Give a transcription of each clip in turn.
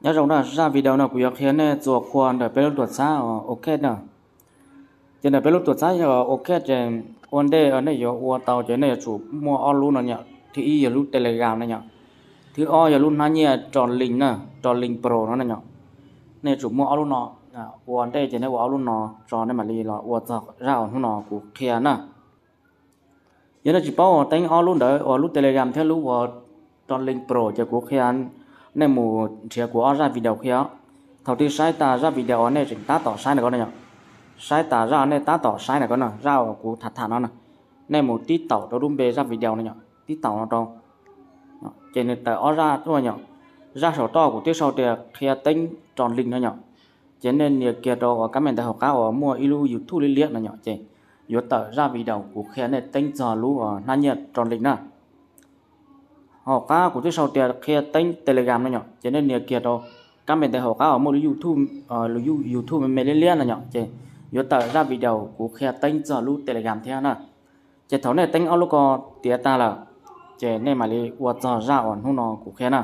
Nyob zoo na, zaj video no kuv yuav qhia nej txuas qhua ntawm peb lub tuam txhab OK na. Ces ntawm peb lub tuam txhab OK ces ua ntej nej yuav ua tau ces nej yuav tsum muaj ob lub no yom. Thib ib yog lub Telegram no yom. Thib ob yog lub hnab nyiaj Tron Link na, Tron Link Pro no na yom. Nej yuav tsum muaj ob lub no. Ua ntej ces nej ua ob lub no tso nej mam li los ua txog zaj uas hnub no kuv qhia na. Yog nej tsis paub ua teeb ob lub ntawd uas lub Telegram thiab lub uas Tron Link Pro ces kuv qhia nej mus nrhiav kuv ob zaj video qhia. Thaum twg saib tas zaj video uas nej tseem tab tom saib na ko no yom, saib tas zaj nej tab tom saib na ko no, zaj uas kuv tham tham no na, nej mus tib taum rau lub npe zaj video no yom, tib taum no rau, ces nws tawm ob zaj tuaj yom. Zaj saum toj kuv twb sau tias qhia teeb Tron Link no yom. Ces nej nias kiag rau uas kab me ntawv hauv qab uas muaj ib lub YouTube liab liab no yom, ces yuav tawm zaj video kuv qhia nej teeb txog lub hnab nyiaj Tron Link na. Hauv qab kuv twb sau tias qhia teeb Telegram no yom, ces nej nias kiag rau kab me ntawv hauv qab uas muaj lub YouTube, lub YouTube me me liab liab no yom, ces yuav tawm zaj video kuv qhia teeb txog lub Telegram thiab na. Ces thaum nej teeb ob lub ko tiav tag lawm, ces nej mam li ua txog zaj uas hnub no kuv qhia na.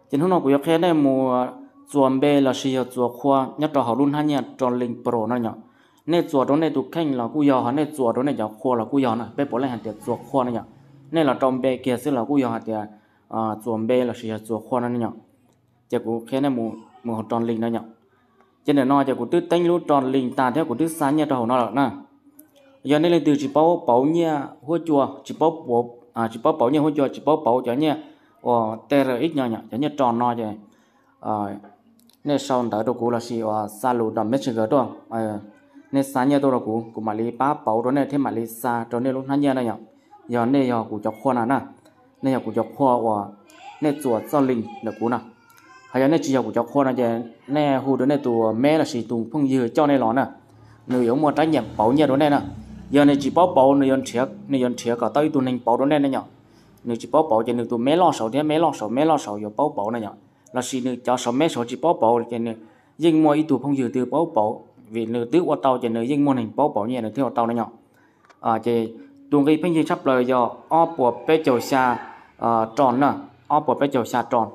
Ces hnub no kuv yuav qhia nej mus txuas npe lossis yog txuas qhua nyob rau hauv lub hnab nyiaj Tron Link Pro no yom. Nej txuas rau nej tus kheej los kuj yog, ho nej txuas rau nej cov qhua los kuj yog na, peb puav leej hais tias txuas qhua no yom. Nej los rau npe kiag xwb los kuj yog hais tias txuas npe lossis yog txuas qhua no yom. Ces kuv qhia nej mus hauv Tron Link no yom. Ces ntawm no ces kuv twb teeb lub Tron Link tag thiab kuv twb xa nyiaj rau hauv no lawm na. Yog nej leej twg tsis paub pauv nyiaj huab cua, tsis paub, tsis paub pauv nyiaj huab cua, tsis paub pauv cov nyiaj uas TRX no yom, cov nyiaj Tron no ces nej sau ntawv rau kuv lossis uas xa lus rau Messenger tuaj. Nej xa nyiaj tuaj rau kuv, kuv mam li pab pauv rau nej thiab mam li xa rau nej lub hnab nyiaj na yom. Yog nej yog kuv cov qhua no na, nej yog kuv cov qhua uas nej txuas txoj link ntawm kuv na. Ho yog nej tsis yog kuv cov qhua no ces nej hu rau nej tus me lossis tus phooj ywg coj nej los na, nws yuav muaj trách nhiệm pauv nyiaj rau nej na. Yog nws tsis paub pauv, nws yuav nrhiav kom tau ib tug neeg pauv rau nej ne yom. Nws tsis paub pauv ces nws tus me loj saud thiab me loj saud me loj saud yuav paub pauv na yom. Lossis nws cov saum me saud tsis paub pauv ces nws yeej muaj ib tug phooj ywg twg paub pauv, vim nws twb ua tau ces nws yeej muaj neeg paub pauv nyiaj nws thiaj ua tau na yom. Ces tus nqi pheej yig tshaj plaws yog ob puas peb caug xya Tron na, ob puas peb caug xya Tron.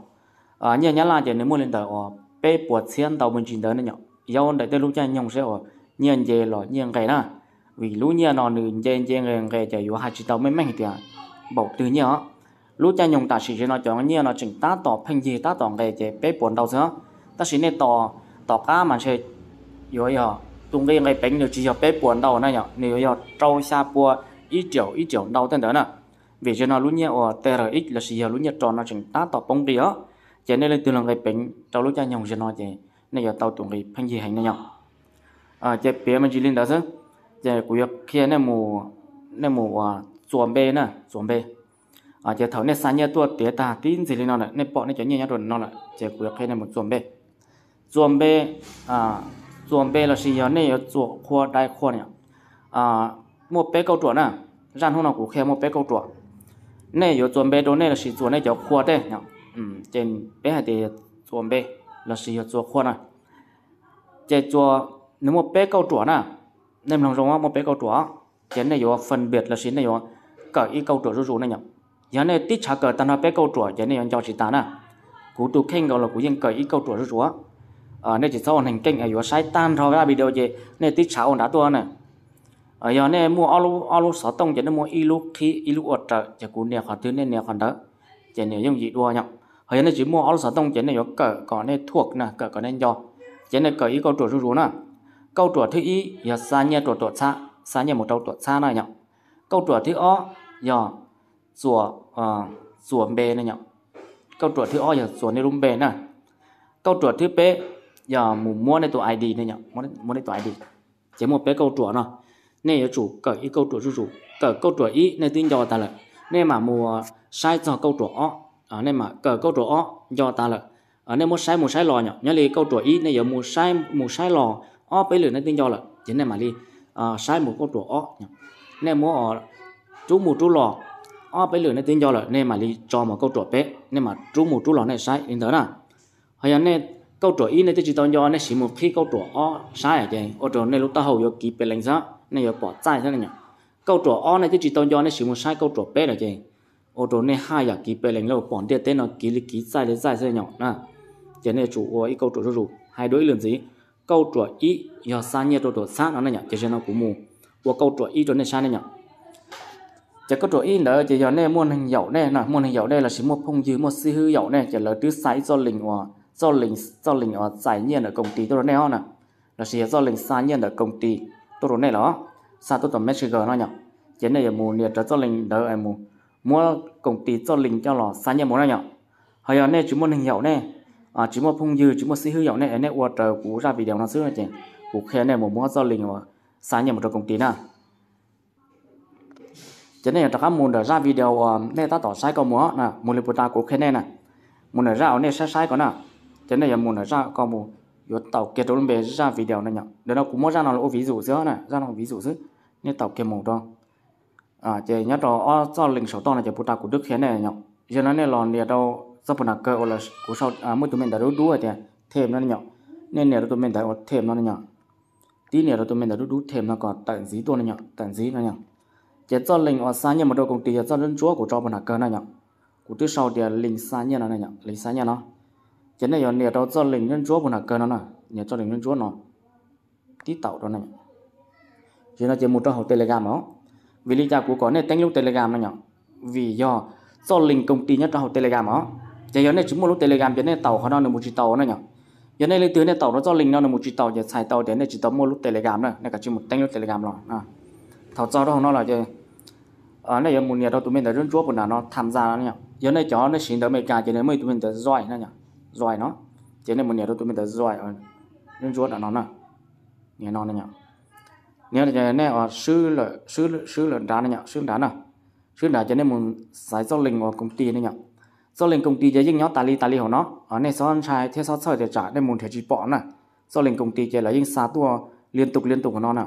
Nyiaj Nyab Laj ces nws muaj li ntawm uas peb puas txhiab ntau me ntsis ntawd ne yom. Yog ntawm tej lub caij nyoog seb uas nyiaj nce los nyiaj nqes na, vim lub nyiaj no nws nce nce nqes nqes ces yuav hais tsis tau meej meej tias npaum twg nyiaj os. Lub caij nyoog tam sim no cov nyiaj no tseem tab tom pheej yig tab tom nqes ces peb puas ntau xwb. Tab sis nej tos tom qab mas ntshe yuav yog tus nqi nqes peev nws tsis yog peb puas ntau na yom, nws yuav yog rau xya pua ib triệu ib triệu ntau tej ntawd na. Vim zaum no lub nyiaj uas TRX lossis yog lub nyiaj Tron no tseem tab tom poob nqi os, ces nej leej twg los nqis peev rau lub caij nyoog zaum no ces nej yuav tau tus nqi pheej yig heev ne yom. Ces piav me ntsis li ntawd xwb, ces kuv yuav qhia nej mus, nej mus uas txuas npe na, txuas npe. Ces thaum nej xa nyiaj tuaj tiav tag tib ntxig li no lawm, nej pom nej cov nyiaj nyob rau no lawm ces kuv yuav qhia nej mus txuas npe. Txuas npe, txuas npe lossis yog nej yuav txuas qhua dai qhua no, muaj peb kauj ruam na. Zaj hnub no kuv qhia muaj peb kauj ruam. Nej yuav txuas npe rau nej lossis txuas nej cov qhua tej, ces peb hais tias txuas npe lossis yog txuas qhua na. Ces txuas, nws muaj peb kauj ruam na. Nej mloog zoo, muaj peb kauj ruam, ces nej yuav phân biệt lossis nej yuav kawm ib kauj ruam zuj zus ne yom. Yog nej tib tshav kawm tag nrho peb kauj ruam ces nej yuav nco tsis tas na. Kuv tus kheej nkaus los kuv yeej kawm ib kauj ruam zuj zus. Nej tsis txhob ua neeg keej yuav saib tag nrho zaj video ces nej tib tshav ua nrad tuaj na. Yog nej muaj ob lub xov tooj ces nej muaj ib lub qhib ib lub ua raws, ces kuv nias qhov twg nej nias qhov ntawd, ces nws yooj yim dua yom. Ho yog nej tsis muaj ob lub xov tooj ces nej yuav kawm kom nej thuam na, kawm kom nej nco. Ces nej kawm ib kauj ruam zuj zus na. Kauj ruam thib ib yog xa nyiaj rau tuam txhab, xa nyiaj mus rau tuam txhab na yom. Kauj ruam thib ob yog txuas, txuas npe ne yom. Kauj ruam thib ob yog txuas nej lub npe na. Kauj ruam thib peb yog mus muab nej tus ID ne yom, muab nej tus ID. Ces muaj peb kauj ruam no, nej yuav tsum kawm ib kauj ruam zuj zus. Kawm kauj ruam ib nej twb nco tas lawm, nej mam mus saib txog kauj ruam ob. Nej mam kawm kauj ruam ob nco tas lawm, nej muab saib mus saib los yom. Nyob li kauj ruam ib nej yuav mus saib mus saib los ob peb lwm nej twb nco lawm ces nej mam li saib mus kauj ruam ob. Nej muab rub mus rub los ob peb lwm nej twb nco lawm, nej mam li tso mus kauj ruam peb, nej mam rub mus rub los nej saib li ntawd na. Ho yog nej kauj ruam ib nej twb tsis tau nco, nej siv mus qhib kauj ruam ob saib ces ua rau nej lub taub hau yuav kiv pes lees xwb, nej yuav pom txaij xwb ne yom. Kauj ruam ob nej twb tsis tau nco, nej siv mus saib kauj ruam peb lawm ces ua rau nej haj yam kiv pes lees lauj, pom ntiaj teb no kiv li kiv txaij li txaij xwb nyom na. Ces nej yuav tsum ua ib kauj ruam zuj zus. Hais dua ib lwm ntxiv, kauj ruam ib yog xa nyiaj rau tuam txhab no ne nyom, ces zaum no kuv mus ua kauj ruam ib rau nej saib ne nyom. Ces kauj ruam ib ntawd ces yog nej muaj neeg yaum nej no, muaj neeg yaum nej lossis muaj phooj ywg muaj xib hwb yaum nej ces lawv twb xa ib txoj lees uas txoj lees, txoj lees uas txais nyiaj ntawm koom tis tuaj rau nej os na, lossis yog txoj lees xa nyiaj ntawm koom tis tuaj rau nej los, xa tuaj tom Messenger no nyom. Ces nej yuav mus nias rawv txoj lees ntawd mus muab koom tis txoj lees coj los xa nyiaj mus na nyom. Ho yog nej tsis muaj neeg yaum nej, tsis muaj phooj ywg tsis muaj xib hwb yaum nej, nej ua raws kuv zaj video no xwb ces kuv qhia nej mus muab txoj lees uas xa nyiaj mus rau koom tis na. Ces nej yuav rov qab mus ntawm zaj video uas nej tab tom saib ko mus na, mus li puas tas kuv qhia nej na. Mus ntawm zaj uas nej saib saib ko na, ces nej yuav mus ntawm zaj ko mus, yuav taum kiag rau lub npe zaj video no nyom. Ntawm no kuv muab zaj no los ua ví dụ xwb na, zaj no ua ví dụ xwb. Nej taum kiag mus rau, ces nyob rau ob txoj lees saum toj no ces puas tas kuv twb qhia nej nyom. Yog no nej los nias rau txoj puag nram kawg uas kuv sau muaj tus me ntawv dub dub hais tias thêm no nyom. Nej nias rau tus me ntawv uas thêm no nyom. Tib nias rau tus me ntawv dub dub thêm no kom tawm ntxiv tuaj no nyom, tawm ntxiv no nyom. Ces txoj lees uas xa nyiaj mus rau koom tis yog txoj ntsuab ntsuab kuv tso puag nram kawg no nyom. Kuv twb sau tias lees xa nyiaj no, lees xa nyiaj no. Ces nej yuav nias rau txoj lees ntsuab ntsuab puag nram kawg no na, nias txoj lees ntsuab ntsuab no tib taum rau no. Ces no ces mus rau hauv Telegram os. Vim li cas kuv kom nej teeb lub Telegram no nyom? Vim yog txoj lees koom tis nyob rau hauv Telegram os. Ces yog nej tsis muaj lub Telegram ces nej taum qhov no nws mus tsis taus na nyom. Yog nej leej twg nej taum rau txoj lees no nws mus tsis taus ces txhais tau tias nej tsis tau muaj lub Telegram na, nej kav tsij mus teeb lub Telegram los. Thaum txog rau hauv no lawm ces nej yuav mus nias rau tus me ntawv ntsuab ntsuab puag nram no tham gia no. Yog nej cov nej siv ntawv Amelikas ces nws muaj ib tus me ntawv join no, join no. Ces nej mus nias rau tus me ntawv join ntsuab ntsuab nram no na. Nias no, nias nej swb lawm nrad no, swb nrad na. Swb nrad ces nej mus xaiv txoj lees uas koom tis no nyom. Txoj lees koom tis ces yeej nyob tas li tas li hauv no, nej txhob ntshai thiab txhob txhawj tias tsam nej mus nrhiav tsis pom na. Txoj lees koom tis ces lawv yeej xa tuaj liên tục liên tục hauv no na.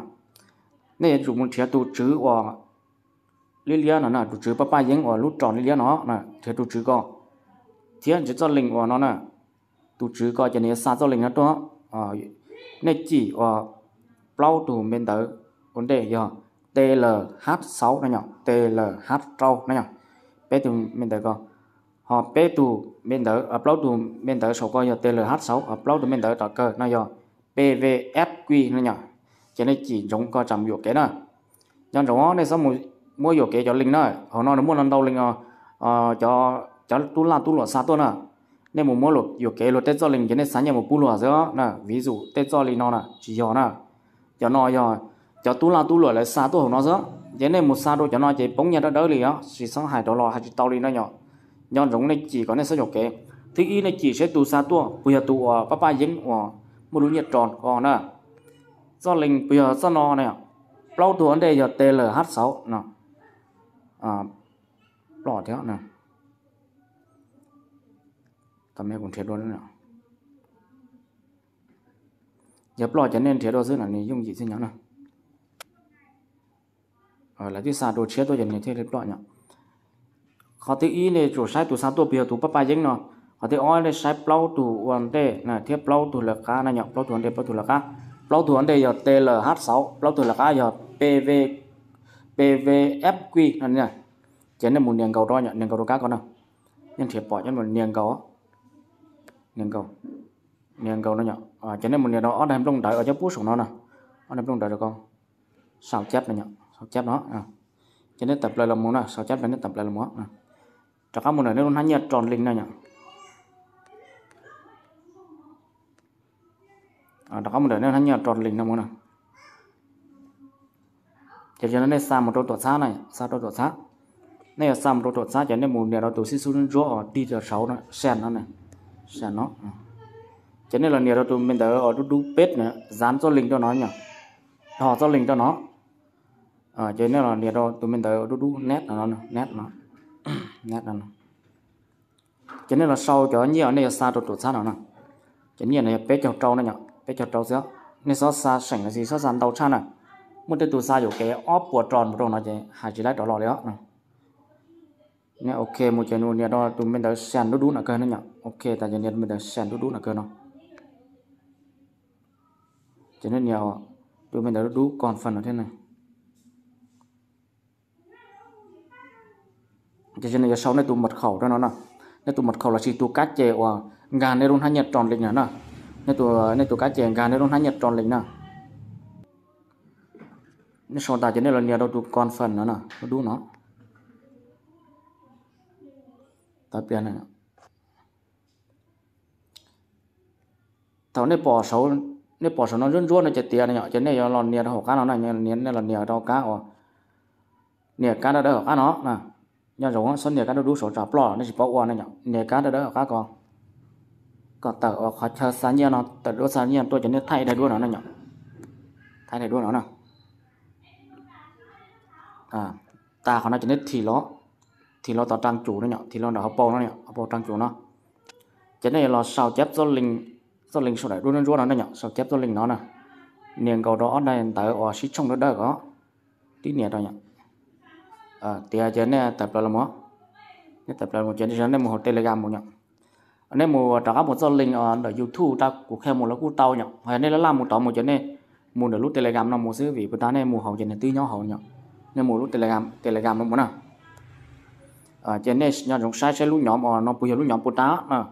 Nej yuav tsum mus nrhiav tus tswv uas liab liab no na, tus tswv paj paj yeeb uas lub ros liab liab no, nrhiav tus tswv ko. Thiab nrhiav txoj lees uas no na, tus tswv ko ces nws yuav xa txoj lees no tuaj. Nej cim uas plaub tug me ntawv ua ntej yog T L H sáu no nyom, T L H rau no nyom, peb tug me ntawv ko. Ho peb tug me ntawv, plaub tug me ntawv saum ko yog T L H sáu, ho plaub tug me ntawv tom kawg no yog P V F Q no nyom. Ces nej cim ntsoov ko tsam yuam kev na. Nco ntsoov nej txhob mus muab yuam kev cov lees na, hauv no nws muaj ntau ntau lees os. Cov tub laj tub luam xa tuaj na, nej mus muab yuam kev luag tej txoj lees ces nej xa nyiaj mus pub luag xwb na, ví dụ tej txoj li no na tsis yog na. Cov no yog cov tub laj tub luam lawv xa tuaj hauv no xwb, ces nej mus xa rau cov no ces poob nyiaj dawb dawb li os, tsis txhob hais rov los hais tsis tau li na nyom. Nco ntsoov nej cim kom nej txhob yuam kev. Thib ib nej cim seb tus xa tuaj puas yog tus uas paj paj yeeb uas muaj lub nyiaj ros ko na. Txoj lees puas yog txoj no na. Plaub tug ua ntej yog T L H sáu no. Ploj thiab, kuv nrhiav dua. Yog ploj ces nej nrhiav dua xwb no nws yooj yim xwb nyob na. Lawv twb xa dua tshiab tuaj ces nws thiaj li ploj yom. Qhov thib ib nej tsum saib tus xa tuaj puas yog tus paj paj yeeb no. Qhov thib ob nej saib plaub tug ua ntej thiab plaub tug lawv qab na yom, plaub tug ua ntej plaub tug lawv qab. Plaub tug ua ntej yog T L H sáu, plaub tug lawv qab yog P V, P V F Q no. Ces nej mus nias nkaus rau, nias nkaus rau kab ko na. Nej nrhiav pom cov nias nkaus, nias nkaus, nias nkaus no yom. Ces nej mus nias rau ob daim nplooj ntawv uas nyob pub saum no na, ob daim nplooj ntawv rau ko, sau cab no, sau cab no. Ces nej tawm plaws los mus na, sau cab plaws nej tawm plaws los mus. Rov qab mus ntawm nej lub hnab nyiaj ros lees no yom. Rov qab mus ntawm nej lub hnab nyiaj ros lees no mus na. Ces yog no nej xa mus rau tuam txhab na, xa rau tuam txhab. Nej yuav xa mus rau tuam txhab ces nej mus nias rau tus xib xub ntsuab uas tig rau saud no, send no, send no. Ces nej los nias rau tus me ntawv uas dub dub peb na, dán txoj lees rau no, dhos txoj lees rau no. Ces nej los nias rau tus me ntawv dub dub net no, net no, net no. Ces nej los sau cov nyiaj uas nej yuav xa rau tuam txhab no na. Cov nyiaj no yog peb caug rau no yom, peb caug rau xwb. Nej txhob xa seem los sis txhob xa ntau tshaj na. Muaj tej tus xa yuam kev ob puas ros mus rau no ces hais tsis laib rov los li os. Nej ok mus ces nias rau tus me ntawv send dub dub no kawg no yom. Ok tas ces nias tus me ntawv send dub dub no kawg no. Ces nej nias tus me ntawv dub dub confirm no thiab na. Ces nws yuav sau nej tus mật khẩu rau no na, nej tus mật khẩu lossis tus kab ces uas nkag nej lub hnab nyiaj Tron Link no na, nej tus kab ces nkag nej lub hnab nyiaj Tron Link na. Nej sau tas ces nej los nias rau tus confirm no na, dub dub no. Tawv pliag na. Thaum nej pom saum no ntsuab ntsuab no ces tiav no yom, ces nej yuav los nias rau hauv qab no na, nej los nias rau kab uas, nias kab dawb dawb hauv qab no na. Nyob zoo txhob nias kab dub dub saum tsam ploj nej tsis paub ua na yom, nias kab dawb dawb hauv qab ko, kom tawm uas qhov chaw xa nyiaj no, tawm duab xa nyiaj tuaj ces nej thaij daim duab no na yom, thaij daim duab no na. Tas qhov no ces nej thim los, thim los tom trang chủ no yom, thim los ntawm hauv paus no, hauv paus trang chủ no. Ces nej yuav los sau cab txoj link, txoj link saum daim duab ntsuab no na yom, sau cab txoj link no na. Nias nkaus rau ob daim ntawv uas sib tshooj dawb dawb ko, tib nias rau yom. Tiav ces nej tawm plaws los mus, nej tawm plaws mus ces nej mus hauv Telegram mus yom. Nej mus rov qab mus txoj link ntawm YouTube rau kuv qhia mus los kuj tau yom, ho yog nej laj laj mus tod mus ces nej mus ntawm lub Telegram no mus xwb vim puas tas nej mus hauv ces nws twb nyob hauv yom. Nej mus lub Telegram, Telegram no mus na. Ces nej nco ntsoov saib saib lub nhóm no puas yog lub nhóm puas tas na.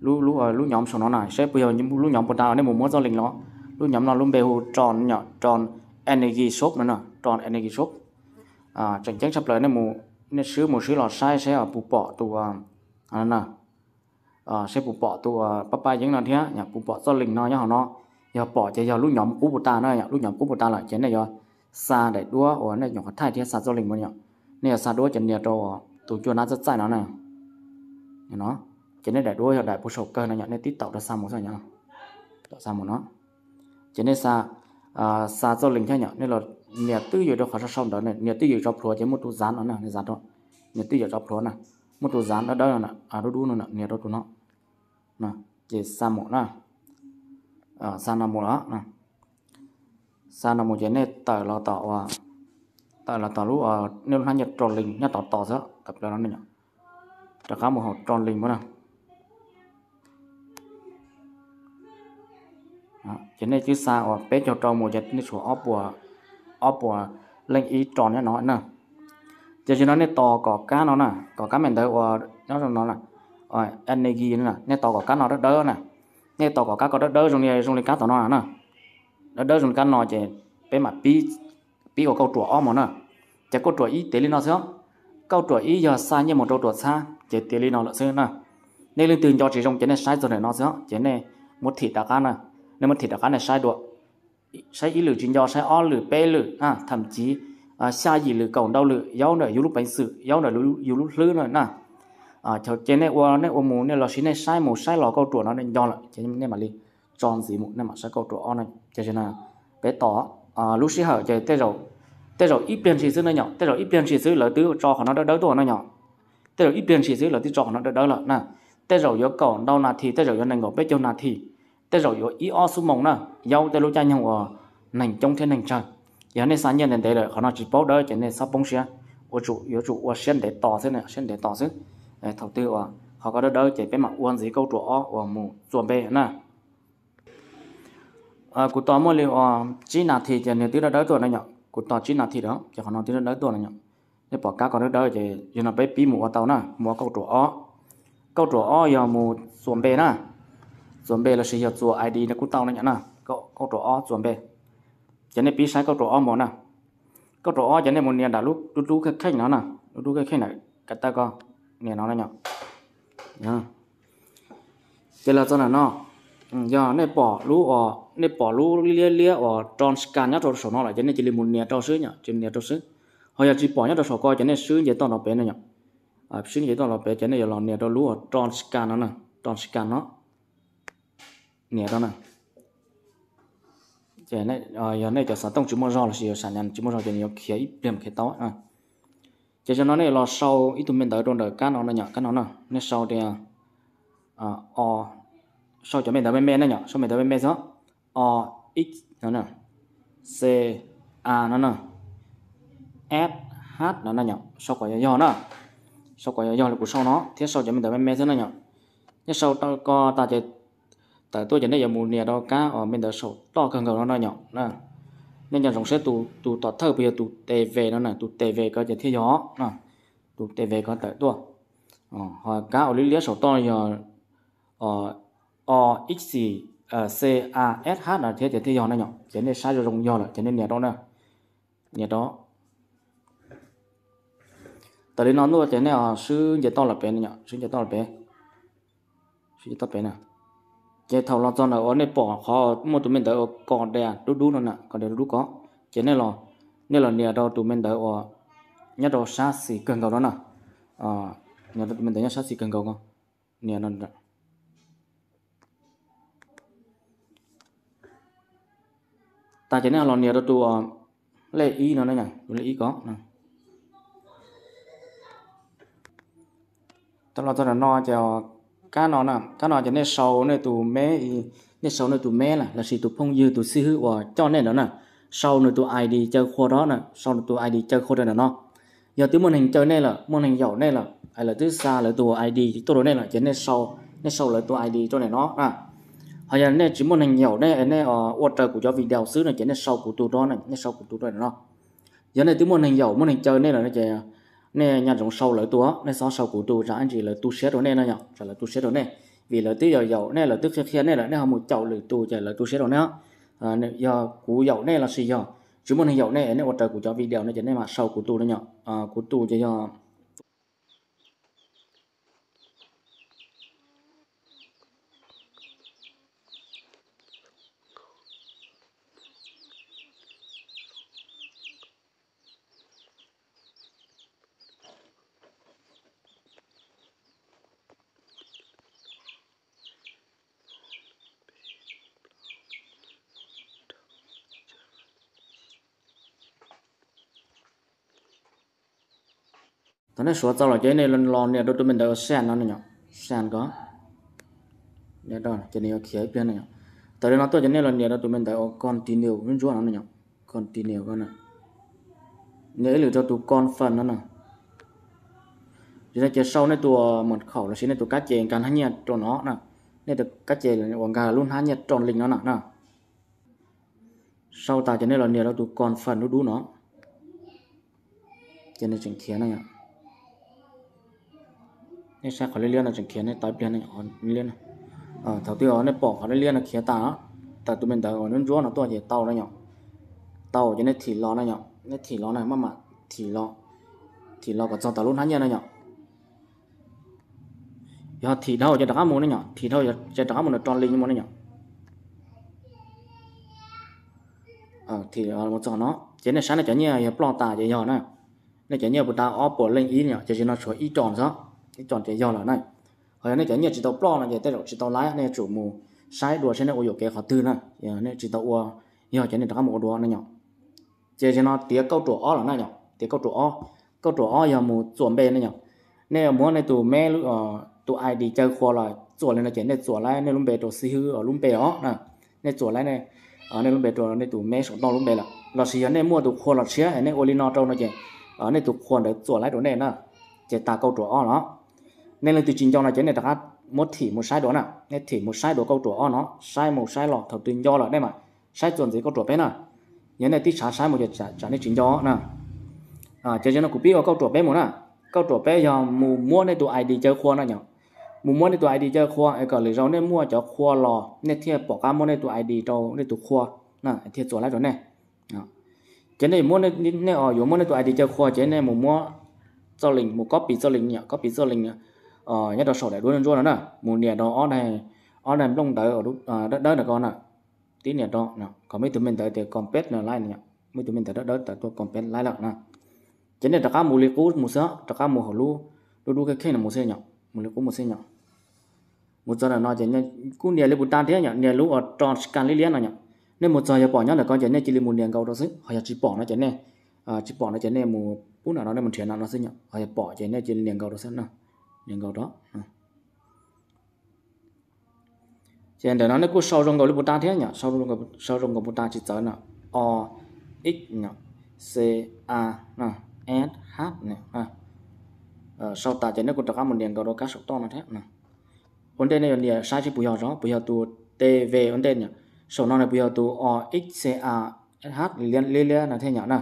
Lub nhóm saum no na, saib puas yog lub nhóm puas tas, nej mus muab txoj link los. Lub nhóm no lub npe hu Tron yom, Tron Energy Shop no na, Tron Energy Shop. Tseem ceeb tshaj plaws nej mus, nej swb mus swb los saib saib puas pom tus, saib puas pom tus pab pab yeeb no thiab, puas pom txoj link no nyob hauv no. Yog pom ces yog lub nhóm qub puas tas na, lub nhóm qub puas tas lawm ces nej yuav xa daim duab uas nej nyuam qhuav thaij thiab xa txoj link mus yom. Nej yuav xa duab ces nias rau tus cuaj nab txaij txaij no na. Ces nej daim duab yog daim puag saum kawg no yom, nej tib taum rau xa mus xwb yom. Taum xa mus no. Ces nej xa, xa txoj link thiab yom, nej los nias twj ywm rau qhov sau sau ntawd, nias twj ywm tso plhuav ces muaj tus dán no na, nias dán rau, nias twj ywm tso plhuav na, muaj tus dán dawb dawb no, dub dub no, nias rau tus no. Ces xa mus na. Xa no mus lawm, xa no mus ces nej tawm los tom, tawm los tom lub, nej lub hnab nyiaj Tron Link nyob tom tod xwb, tawm plaws no, rov qab mus hauv Tron Link mus na. Ces nej twb xa uas peb caug rau mus ces nej tshuav ob puas, ob puas leej ib Tron nyob no na. Ces zaum no nej tos kom kab no na, kom kab me ntawv uas nyob zoo no na, Energy no na, nej tos kom kab no dawb dawb na. Nej tos kom kab ko dawb dawb zoo li, zoo li kab tom no na. Dawb dawb zoo li kab no ces peb mam pib, pib ua kauj ruam ob mus na. Ces kauj ruam ib tiav li no xwb. Kauj ruam ib yog xa nyiaj mus rau tuam txhab ces tiav li no lawm xwb na. Nej leej twg nco tsis zoo ces nej saib txog ntawm no xwb ces nej muab thim rov qab na. Nej muab thim rov qab nej saib dua, saib ib lwm tsis nco, saib ob lwm peb lwm, tham chiv xya yim lwm kaum ntau lwm, yaub ntawm yus lub peev xwm, yaub ntawm yus lub hlwb no na. Ces nej ua, nej ua mus nej los sis nej saib mus saib los kauj ruam no nej nco lawm ces nej mam li tso ntxiv mus, nej mam saib kauj ruam ob no. Ces no peb tos, lub sij hawm ces tej zaum ib pliag ntshis xwb na yom, tej zaum ib pliag ntshis xwb lawv twb tso qhov no dawb dawb tuaj no yom. Tej zaum ib pliag ntshis xwb lawv twb tso qhov no dawb dawb lawm na. Tej zaum yuav kaum ntau nas this, tej zaum yuav nees nkaum peb caug nas this, tej zaum yuav ib ob xuab moos na, yaub tej lub caij nyoog uas neeg coob thiab neeg tsawg. Yog nej xa nyiaj ntev ntev lawm qhov no tsis paub dawb ces nej txhob poob siab, ua tsum, yuav tsum ua siab ntev tos xwb, siab ntev tos xwb. Thaum twg uas qhov ko dawb dawb ces peb mam ua ntxiv kauj ruam ob uas mus txuas npe na. Kuv tos muaj li uas tsib nas this ces nws twb dawb dawb tuaj na yom, kuv tos tsib nas this lawm ces qhov no twb dawb dawb tuaj na yom. Nej pom kab ko dawb dawb ces yog no peb pib mus ua tau na, mus ua kauj ruam ob. Kauj ruam ob yog mus txuas npe na, txuas npe los sis yog txuas I D no kuj tau na yom na. Kauj ruam ob txuas npe, ces nej pib saib kauj ruam ob mus na. Kauj ruam ob ces nej mus nias nram lub dub dub kheej kheej no na, lub dub kheej kheej na, kav tawj ko, nias no na yom. Ces los txog ntawm no, yog nej pom lub, nej pom lub liab liab uas Tron Scan nyob rau saum no lawm ces nej cia li mus nias rau xwb yom, cia li nias rau xwb. Ho yog tsis pom nyob rau saum ko ces nej swb nce toj nrov pem no yom. Swb nce toj nrov pem ces nej yuav los nias rau lub uas Tron Scan no na, Tron Scan no. Nias rau na. Ces yog nej cov xov tooj tsis muaj zog los sis yog sam nyas tsis muaj zog ces nws yuav khiav ib pliag khiav tau. Ces zaum no nej los sau ib tug me ntawv rau ntawm kab no na yom, kab no na, nej sau tias, o, sau cov me ntawv me me na yom, sau me ntawv me me xwb. O, x no, c, a no na, s, h no na yom, sau kom yog yog na. Sau kom yog yog li kuv sau no thiab sau cov me ntawv me me xwb na yom. Nej sau ko tas ces tawm tuaj ces nej yuav mus nias rau kab uas me ntawv saum toj kawg nkaus no na yom. Nej nco ntsoov saib tus tom thawj puas yog tus T V no na, tus T V ko ces thiaj yog na. Tus T V ko tawm tuaj. Ho kab ua liab liab saum toj yog o x c a s h no thiab ces thiaj yog na yom. Ces nej saib zoo zoo yog lawm ces nej nias rau na. Nias rau. Tawm li no tuaj ces nej swb nce toj los pem, swb nce toj los pem, swb nce toj pem na. Ces thaum los txog ntawm uas nej pom qhov muaj tus me ntawv uas kos dai dub dub no na, kos dai dub dub ko, ces nej los, nej los nias rau tus me ntawv uas nyob rau sab xis kawg nkaus no na. Nias rau tus me ntawv nyob sab xis kawg nkaus ko, nias no. Tas ces nej los nias rau tus lej ib no, tus lej ib ko. Tau los txog ntawm no ces kab no, kab no ces nej sau nej tus me, nej sau nej tus me lossis tus phooj ywg tus xib hwb uas coj nej ntawd na, sau nws tus I D caw qhua rau na, sau nws tus I D caw qhua rau ntawm no. Yog twb muaj neeg caw nej lawm, muaj neeg yaum nej lawm, lawv twb xa lawv tus I D tuaj rau nej lawm ces nej sau, nej sau lawv tus I D rau ntawm no na. Ho yog nej tsis muaj neeg yaum nej, nej ua raws kuv cov video xwb no ces nej sau kuv tus rau, nej sau kuv tus rau ntawm no. Yog nej twb muaj neeg yaum muaj neeg caw nej lawm no ces nej nco ntsoov sau lawv tus, nej txhob sau kuv tus, tsam ib ntsis lawv tu siab rau nej no yom, tsam lawv tu siab rau nej. Vim lawv twb yaum yaum nej, lawv twb qhia qhia nej lawm, nej ho mus caum lwm tus ces lawv tu siab rau nej. Yog kuv yaum nej lossis yog tsis muaj neeg yaum nej, nej ua raws kuv cov video no ces nej mam sau kuv tus no yom. Kuv tus ces yog Thaum nej suav txog lawm ces nej los nias rau tus me ntawv uas send no na yom, send ko. Ces nws yuav khiav ib pliag no yom. Tawm li no tuaj ces nej los nias rau tus me ntawv uas continue ntsuab ntsuab no na yom, continue ko na. Nias ib lwm rau tus confirm no na. Ces no ces sau nej tus mật khẩu lossis nej tus kab ces nkag hnab nyiaj rau no na. Nej tus kab ces uas nkag lub hnab nyiaj rau link no na na. Sau tas ces nej los nias rau tus confirm dub dub no. Ces nws tseem khiav na yom. Nej saib qhov liab liab no tseem khiav, nej tos ib pliag, liab, thaum twg nej pom qhov liab liab no khiav tas, tawm tus me ntawv uas ntsuab ntsuab no tuaj ces tau na yom. Tau ces nej thim los na yom, nej thim los na, maj mam thim los, thim los kom txog tom lub hnab nyiaj na yom. Yog thim dhau ces rov qab mus ne yom, thim dhau ces rov qab mus nram rau li mus ne yom. Thim mus txog no ces nej saib nej cov nyiaj yog ploj tas ces yog na. Nej cov nyiaj puas tas ob puas leej ib yom, ces tsis no tshuav ib tsos xwb, ib tsos ces yog lawm na. Ho yog nej cov nyiaj tsis tau ploj no ces tej zaum tsis tau laiv, nej yuav tsum mus saib dua seb nej ua yuam kev qhov twg na. Nej tsis tau ua, yog ces nej rov qab mus ua dua na yom. Ces tsis no tiav kauj ruam ob lawm na yom, tiav kauj ruam ob. Kauj ruam ob yog mus txuam npe ne yom. Nej muab nej tus me, tus I D caw qhua los txuam li no ces nej txuam laib nej lub npe rau xib hwb lub npe os na. Nej txuam laib nej lub npe rau nej tus me saum toj lub npe lawm, lossis yog nej muaj tus qhua los tshiab es nej ua li no rau no ces nej tus qhua ntawd txuam laib rau nej na. Ces tas kauj ruam ob los. Nej leej twg tsis nco no ces nej rov qab muab thim mus saib dua na, nej thim mus saib dua kauj ruam ob no, saib mus saib los, thaum twg nco lawm nej mam saib txuas ntxiv kauj ruam peb na. Yog nej tib tshav saib mus ces tsam nej tsis nco na. Ces no kuv pib ua kauj ruam peb mus na. Kauj ruam peb yog mus muab nej tus I D caw qhua na yom. Mus muab nej tus I D caw qhua es kom lwm zaus nej muaj cov qhua los nej thiaj pom qab muab nej tus I D rau nej tus qhua na, thiaj txuas laib rau nej. Ces nej yuav muab, nej yuav muab nej tus I D caw qhua ces nej mus muab txoj link, mus copy txoj link yom, copy txoj link nyob rau saum daim duab ntsuab no na, mus nias rau ob daim nplooj ntawv dawb dawb ntawm ko na. Tib nias rau kom muaj ib tug me ntawv tias complete no laib, muaj ib tug me ntawv dawb dawb tawm tuaj complete laib lawm na. Ces nej rov qab mus li qub mus xwb, rov qab mus hauv lub dub dub kheej kheej no mus xwb yom, mus li qub mus xwb yom. Mus txog ntawm no ces kuj nias li puas tag thiab yom, nias lub uas rau skaj liab liab no yom. Nej mus txog yog pom nyob ntawm ko ces nej cia li mus nias nkaus rau xwb, ho yog tsis pom no ces nej, tsis pom no ces nej mus pub nram no, nej mus nrhiav nram no xwb yom, ho yog pom ces nej cia li nias nkaus rau xwb na, nias nkaus rau. Ces ntawm no nej kuj sau zoo nkaus li puas tag thiab yom, sau zoo nkaus puas tag tsis txawv no, o x c a s h. Sau tas ces nej kuj rov qab mus nias nkaus rau kab saum toj no thiab. Ua ntej nej yuav nias saib seb puas yog, puas yog tus T V ua ntej, saum no nws puas yog tus o x c a s h liab liab no thiab yom na.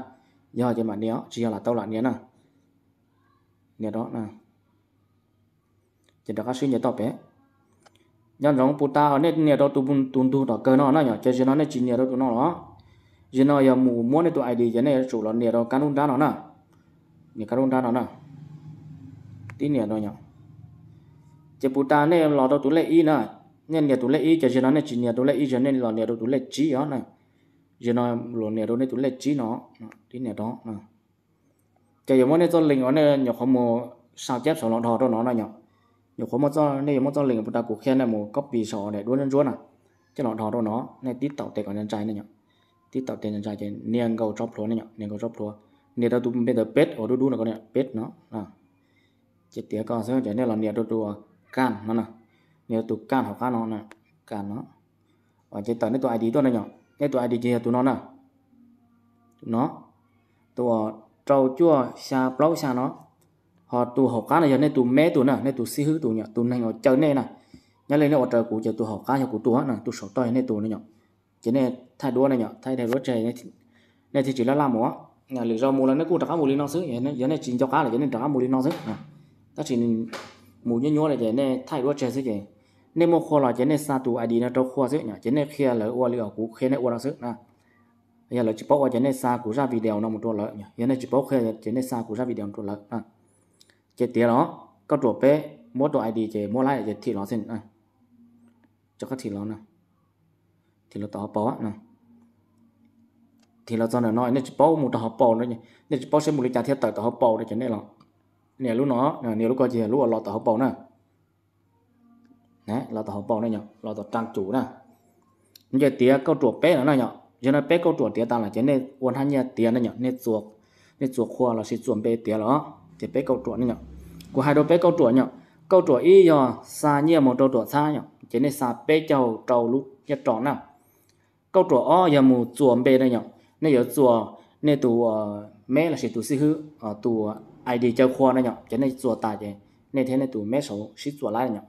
Yog ces mam nias, tsis yog lam tau lam nias na. Nias rau, ces rov qab swb nce toj pem. Nco ntsoov puas tas nej nias rau tus ntug tom kawg no na yom, ces zaum no nej tsis nias rau tus no los. Zaum no yog mus muab nej tus ID ces nej yuav tsum los nias rau kab nruab nrab no na. Nias kab nruab nrab no na. Tib nias no yom. Ces puas tas nej los rau tus lej ib na. Nej nias tus lej ib ces zaum no nej tsis nias rau lej ib, zaum no nej los nias rau tus lej tsib os na. Zaum no los nias rau nej tus lej tsib no. Tib nias rau. Ces yuav muab nej txoj link uas nej nyuam qhuav mus sau cab saum los dhos rau no na yom. Nyuam qhuav, nej yuav muab txoj link puas tas kuv qhia nej mus copy saum daim duab ntsuab ntsuab na, coj los dhos rau no, nej tib taum tes kom ntsai ntsai na yom. Tib taum tes ntsai ntsai ces nias nkaus tsob plhuav na yom, nias nkaus tsob plhuav, nias rau tus npe ntawd peb uas dub dub no, peb no. Ces tiav ko xwb ces nej los nias rau tus kaj no na, nias rau tus kaj hauv qab no, kaj no. Ces tawm nej tus ID tuaj na yom, nej tus ID ces yog tus no na. Tus no, tus uas rau cuaj xya plaub xya no. Ho tus hauv qab no yog nej tus meb tus na, nej tus xib hwb tus yom, tus neeg uas caw nej na. Nyob li nej ua raws kuv ces tus hauv qab yog kuv tus na, tus saum toj yog nej tus na yom. Ces nej thaij duab na yom, thaij duab tseg, nej thiaj tsis laj laj mus. Lwm zaus mus los nej kuj rov qab mus li no xwb, yog nej tsis nco qab lawm ces nej rov qab mus li no xwb. Tab sis mus nyuaj nyuaj li ces nej thaij duab tseg xwb ces nej muaj qhua los ces nej xa tus ID no rau qhua xwb, ces nej qhia lawv ua li uas kuv qhia nej ua no xwb na. Yog lawv tsis paub ua ces nej xa kuv zaj video no mus rau lawv, yog nej tsis paub qhia ces nej xa kuv zaj video rau lawv. Ces tiav los, kauj ruam peb, muab tus ID ces muab laib ces thim los xwb. Rov qab thim los, thim los tom hauv paus. Thim los txog ntawm no nej tsis paub mus rau hauv paus, nej tsis paub saib mus li cas thiaj tawm tom hauv paus no ces nej los nias lub no, nias lub ko ces lub uas los tom hauv paus na. Los tom hauv paus na yom, los tom trang chủ na. Ces tiav kauj ruam peb no na yom, yog no peb kauj ruam tiav tas lawm ces nej ua hnab nyiaj tiav na yom, nej txuas qhua lossis txuas npe tiav los ces peb kauj ruam na yom. Kuv hais rau peb kauj ruam yom, kauj ruam ib yog xa nyiaj mus rau tuam txhab yom, ces nej xa peb caug rau lub nyiaj ros na. Kauj ruam ob yog mus txuas npe na yom, nej yuav txuas nej tus meb lossis tus xib hwb, tus ID caw qhua na yom, ces nej txuas tas ces nej thiab nej tus meb saud sib txuas laib na yom.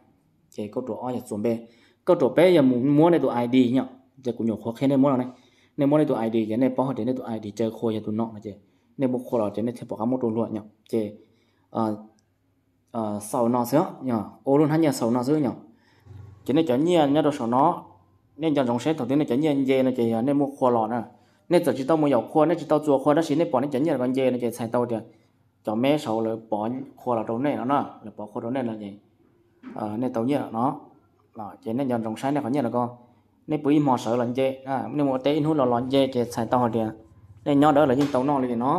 Ces kauj ruam ob yog txuas npe. Kauj ruam peb yog mus muab nej tus ID yom, ces kuv nyuam qhuav qhia nej muab no ne. Nej muab nej tus ID ces nej paub hais tias nej tus ID caw qhua yog tus no no ces nej muab qhua los ces nej thiaj pom qab muab rau luag yom. Ces xaus no xwb, ua lub hnab nyiaj xaus no xwb yom. Ces nej cov nyiaj nyob rau saum no, nej nco ntsoov seb thaum twg nej cov nyiaj nce no ces yog nej muab qhua los na. Nej txawm tsis tau mus yaum qhua, nej tsis tau txuas qhua tab sis nej pom nej cov nyiaj ko nce no ces txhais tau tias cov meb saud lawv pov qhua los rau nej no na, lawv pov qhua rau nej no ces nej tau nyiaj no. Ces nej nco ntsoov saib nej qhov nyiaj no ko, nej pw ib hmo sawv los nce, nej mus ua teb ib hnub los los nce ces txhais tau hais tias nej nyob dawb los yeej tau noj li no.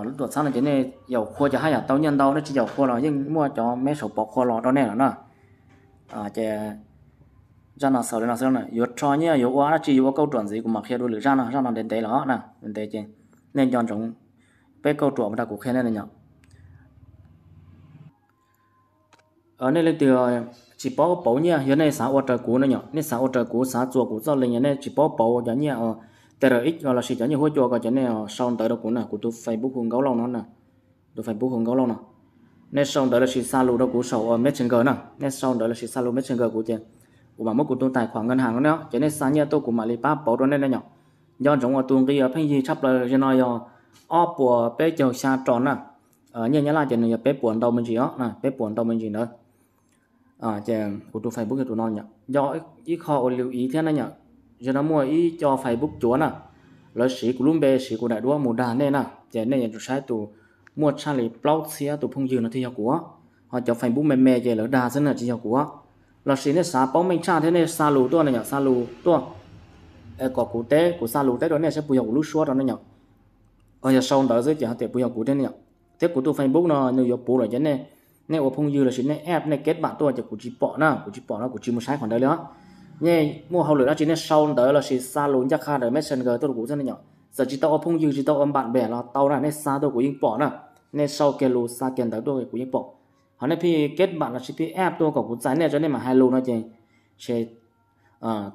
Lub tuam txhab no ces nej yaum qhua ces haj yam tau nyiaj ntau, nej tsis yaum qhua los yeej muaj cov meb saud pov qhua los rau nej lawm na. Ces zaj no xaus li no xwb, yuav rho nyiaj yuav ua dab tsi yuav ua kauj ruam ntxiv kuv mam qhia dua lwm zaj no, zaj no ntev ntev los na, ntev ces nej nco ntsoov peb kauj ruam mus rau kuv qhia nej na yom. Nej leej twg tsis paub pauv nyiaj, yog nej xav ua raws kuv no yom, nej xav ua raws kuv, xav txuas kuv txoj link, yog nej tsis paub pauv cov nyiaj TRX lossis cov nyiaj huab cua ko ces nej sau ntawv rau kuv na, kuv tus Facebook hu Nkaub Lauj no na. Tus Facebook hu Nkaub Lauj no. Nej sau ntawv lossis xa lus rau kuv saum Messenger na, nej sau ntawv lossis xa lus Messenger kuv ces kuv mam muab kuv tus tais khuam nkaj has no ne, ces nej xa nyiaj tuaj kuv mam li pab pauv rau nej ne yom. Nco ntsoov uas tus nqi uas pheej yig tshaj plaws zaum no yog ob puas peb caug xya ros na. Nyiaj Nyab Laj ces nws yog peb puas ntau me ntsis os, peb puas ntau me ntsis ntawd. Ces kuv tus Facebook yog tus no yom, yog ib qho uas lưu ý thiab na yom. Zaum no muaj ib co Facebook cuav na, lawv siv kuv lub npe siv kuv daim duab mus dag nej na, ces nej yuav tsum saib tus, muaj tshaj li plaub txhiab tus phooj ywg no thiaj yog kuv. Ho cov Facebook me me ces lawv dag xwb na tsis yog kuv. Lossis nej xav paub meej tshaj thiab nej xa lus tuaj na yom, xa lus tuaj kom kuv teb, kuv xa lus teb rau nej saib puas yog kuv lub suab rau nej yom. Yog sau ntawv xwb ces hais tias puas yog kuv thiab nej yom. Thiab kuv tus Facebook no nws yuav puv lawm ces nej, nej ua phooj ywg lossis nej add nej kết bạn tuaj ces kuv tsis pom na, kuv tsis pom no kuv tsis mus saib qhov ntawd li os. Nej muaj hauj lwm dab tsi nej sau ntawv lossis xa lus ncaj qha ntawm Messenger tuaj rau kuv xwb nej yom. Txawm tsis tau ua phooj ywg tsis tau ua bạn bè los tau na, nej xa tuaj kuv yeej pom na. Nej sau kiag lus xa kiag ntawv tuaj kuv yeej pom. Ho nej pheej kết bạn lossis pheej add tuaj kom kuv txais nej tso nej mam hais lus no ces, ces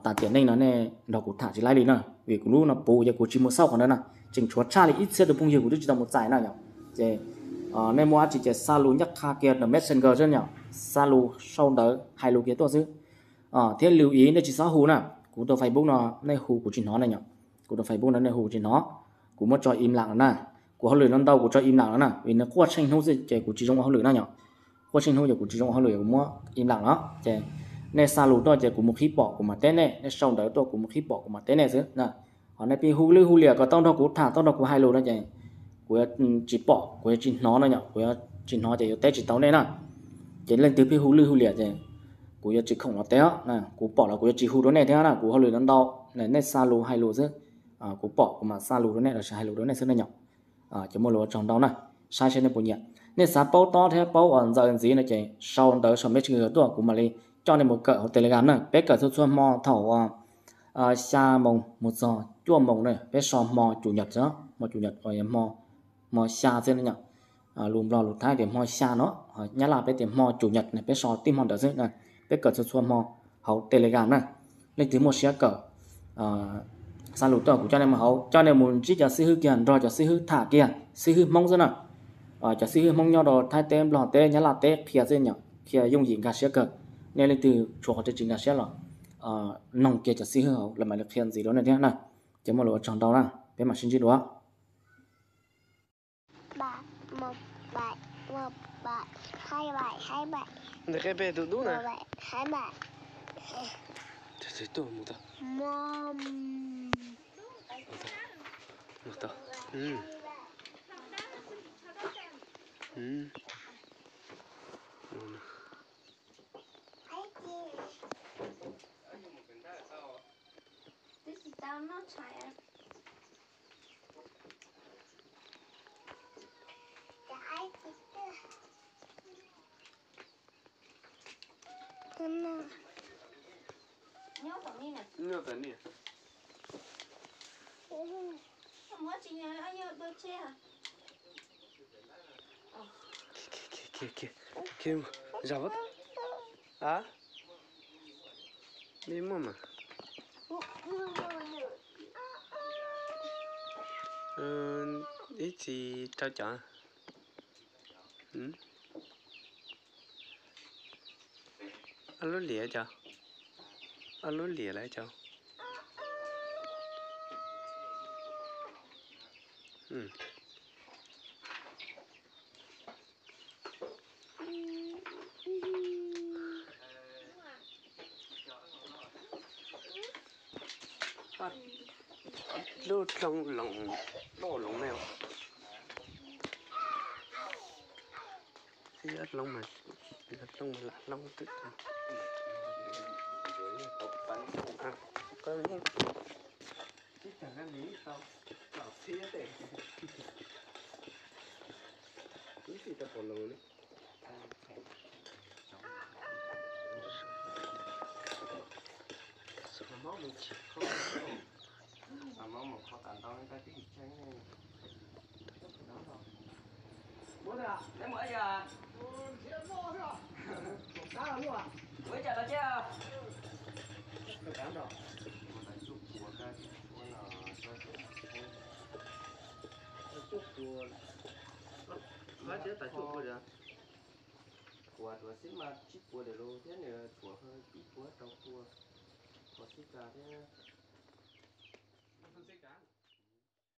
tas tiam neej no nej nrog kuv tham tsis laib li na, vim kuv lub no puv ces kuv tsis mus xauj qhov ntawd na. Tseem tshuav tshaj li ib txhiab tus phooj ywg kuv twb tsis tau mus txais na yom. Ces nej muaj dab tsi ces xa lus ncaj qha kiag ntawm Messenger xwb yom, xa lus sau ntawv hais lus kiag tuaj xwb. Thiab lưu ý nej tsis txhob hu na, kuv tus Facebook no nej hu kuv tsis hnov na yom. Kuv tus Facebook no nej hu kuv tsis hnov, kuv muab tso im lặng na. Kuv kuv hauj lwm no ntau kuv tso im lam no na, vim nws quaj tsheej hnub xwb ces kuv tsis zoo ua hauj lwm na yom. Quaj tsheej hnub ces kuv tsis zoo ua hauj lwm, kuv muab im lam no ces nej xa lus tuaj ces kuv mus qhib pom kuv mam teb nej, nej sau ntawv tuaj kuv mus qhib pom kuv mam teb nej xwb na. Ho nej pheej hu lwj hu liam kom tau nrog kuv tham, tau nrog kuv hais lus no ces kuv yuav tsis pom, kuv yuav tsis hnov no yom, kuv yuav tsis hnov ces yuav teb tsis tau nej na. Ces leej twg pheej hu lwj hu liam ces kuv yuav tsis khoom los teb os, kuv pom los kuv yuav tsis hu rau nej thiab na, kuv hauj lwm no ntau, nej xa lus hais lus xwb. Kuv pom kuv mam xa lus rau nej los sis hais lus rau nej xwb na yom. Ces muaj lus ua tsaug ntau na, saib seb nej puas nyiam. Nej xav paub tob thiab paub uas ntxaws ntxiv no ces sau ntawv saum message tuaj kuv mam li coj nej mus kawm hauv Telegram na. Peb kawm txhua txhua hmo thaum uas xya moos mus txog cuaj moos na, peb so hmo chủ nhật xwb, hmo chủ nhật uas hmo, hmo xya xwb na yom. Lus Nplog lus Thaib tias hmo xya no, Nyab Laj peb tias hmo chủ nhật na, peb so tib hmo ntawd xwb na. Peb kawm txhua txhua hmo hauv Telegram na. Leej twg muaj siab kawm, xa lus tuaj kuv coj nej mus hauv, coj nej mus ntsib cov xib hwb kiag, nrog cov xib hwb tham kiag, xib hwb Hmoob xwb na. Cov xib hwb Hmoob nyob rau Thaib teb, Nplog teb, Nyab Laj teb qhia xwb yom, qhia yooj yim nkag siab kawg. Nej leej twg tshuav qhov tsis nkag siab los noog kiag cov xib hwb hauv, lawv mam li qhia ntxiv rau nej thiab na. Ces muaj lus ua tsaug ntau na, peb mam sib ntsib dua. Ntawm qe pem tus dub na. Tuaj mus tau. Mus tau. Zam, a, ib muaj mas. Ib txhis rau cov. Ob lub liam cov, ob lub liam lawm cov. Lub dloo loos, dloo loos ne. Ib ob dloo mas, dloo mas lam dloo twb. Kuv tus xib mas tsib puas diam los thiab nws tshuav ib puas rau tua, qhov xib kas thiab.